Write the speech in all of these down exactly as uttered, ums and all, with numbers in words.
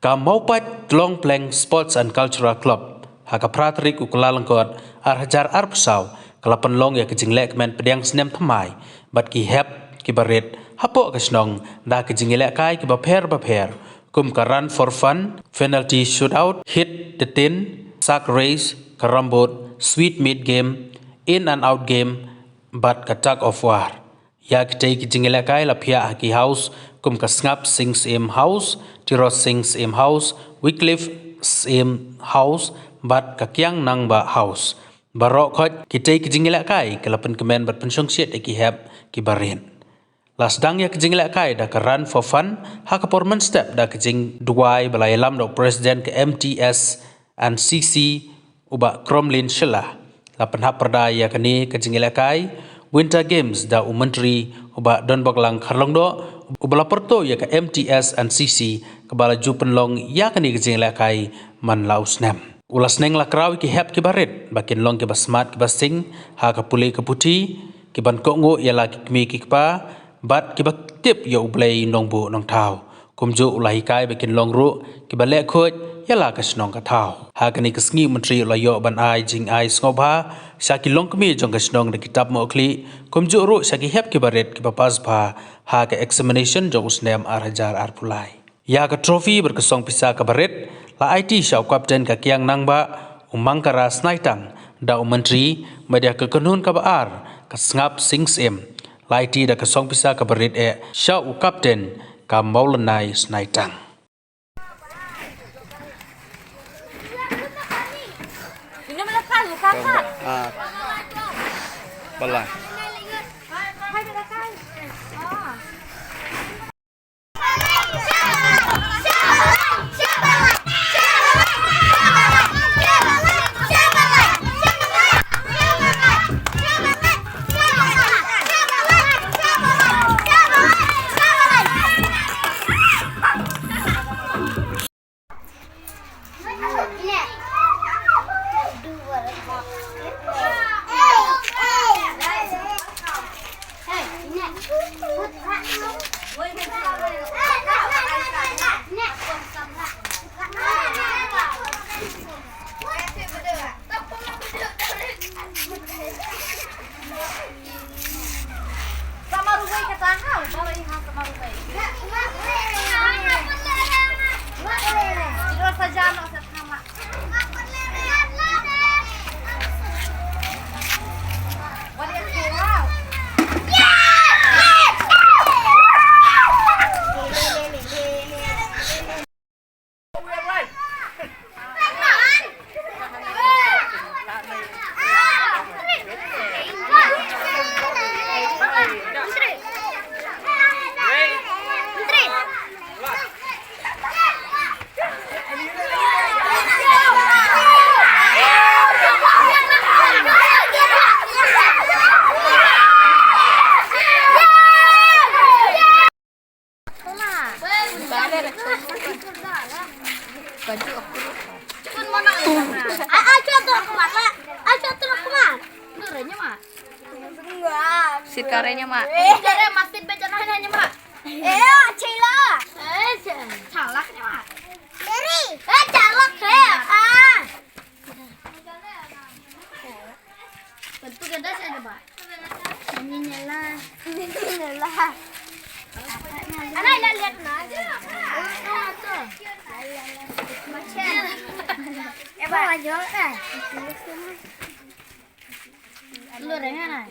Ka Mawpait Tlong Pleng Sports and Cultural Club, ha ka phra tarik u Kyllalyngkot ar hajar arphew saw, ka la pynlong ïa ka jingleh kmen pdiang snem thymmai bad ki hep kiba rit hapoh ka shnong da ki jingïalehkai kiba pher bapher, kum ka run for fun, penalty shootout, hit the tin, sack race, carrom board, sword meet game, in and out game, bad ka tug of war. Ïa kitei ki jingïalehkai la phiah ha ki house kum ka Sngap Sing Syiem House, Tirot Sing Syiem House, Wycliffe Syiem House, bad ka Kiang Nangbah House. Baroh khoit kitei ki jingïalehkai ki la pynkmen bad pynshongshit ïa ki hep kiba rit. La sdang ïa ki jingïalehkai da ka run for fun ha ka por mynstep da ka jingduwai ba la ïalam da u President ka M T S and C C, u Bah Cromlin Shylla. La pynhap pyrda ïa kane ka jingïalehkai Winter Games da u Myntri u Bah Donboklang Kharlyngdoh, uba la pyrto ïa ka M T S and C C kaba la ju pynlong ïa kane ka jingïalehkai man la u snem. U la sneng la kraw ïa ki hep kiba rit ba kin long kiba smat kiba sting ha ka pule ka puthi, kiban kohnguh ïa la ki kmie ki kpa, bad kiba tip ïa U Blei Nongbuh Nongthaw. Kumjuh u la hikai ba kin long ruh kiba leh khuid ïa la ka shnong ka thaw. Ha kane ka sngi u Myntri u la ïoh ban ai jingai sngewbha sha ki longkmie jong ka shnong da ki tap mohkhlieh, kumjuh ruh sha ki hep kiba rit kiba pass bha ha ka examination jong u snem ar hajar arphew lai. Ïa ka trophy bad ka song pisa kaba rit la aiti sha u kapten ka Kiang Nangbah, u Mangkara Snaitang, da u Myntri, bad ïa ka kynhun kaba ar, ka Sngap Sing Syiem, la aiti da ka song pisa kaba rit eh sha u kapten ka Mawlynnai Snaitang. Ah. Balai. Sikarenya ma. Sikarenya ma. Eh, chalak. Eh, chalak nya ma. Dari. Eh, chalak, eh. Ah. Bentuk ganda saya coba. Ini nyala. Ini nyala. Ana ila lihat na. Macam. Eh, ba. Lu dengan ai.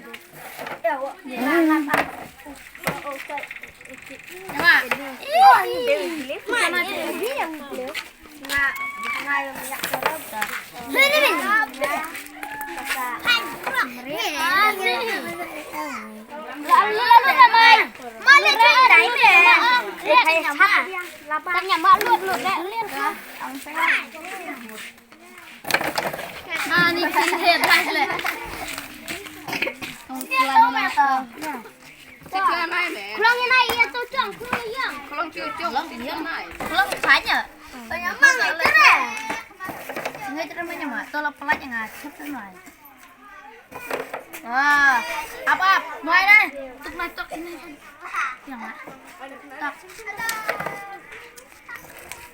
Klong ïa nai ïa tu cong, klong ïa. Klong cong, klong ïa nai. Klong tanya. Tanya ma ngai tere. Ngai tere ma nyama, to la pelat ïa ngai, cep tere nai. Ah, ap ap, nai nai. Tuk nai tuk ini. Yang ma. Tak.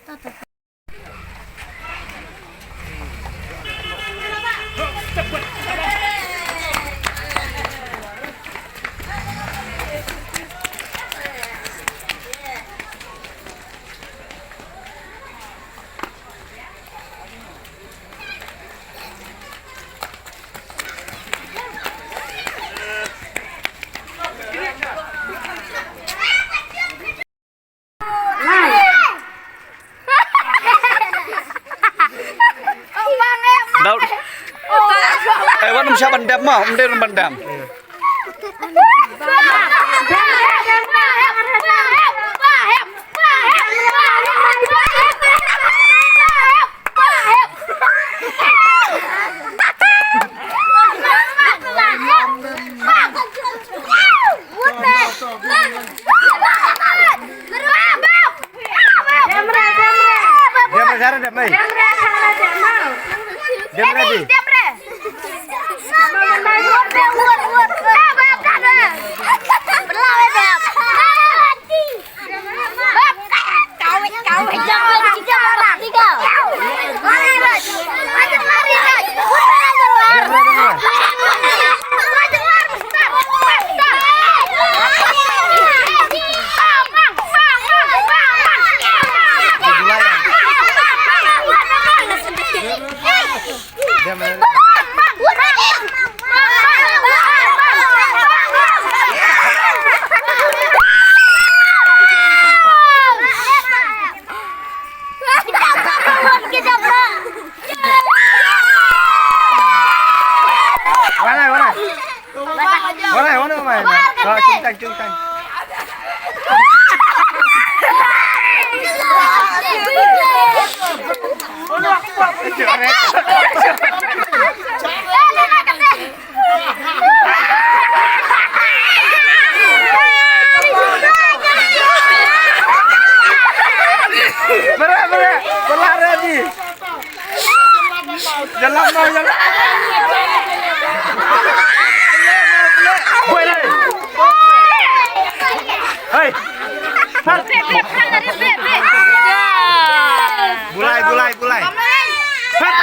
Tak tak. Sha ban dam ma, um dei ban dam. Diam re, diam re, diam re. Diam re, di. Wana, wana. Wana, wana, wana. Wana, wana, wana. Wana, wana, wana. Bere, bere, bere, ready. Jalan no, jalan. Boy, lai. Hei. Bulai, bulai, bulai. Hei.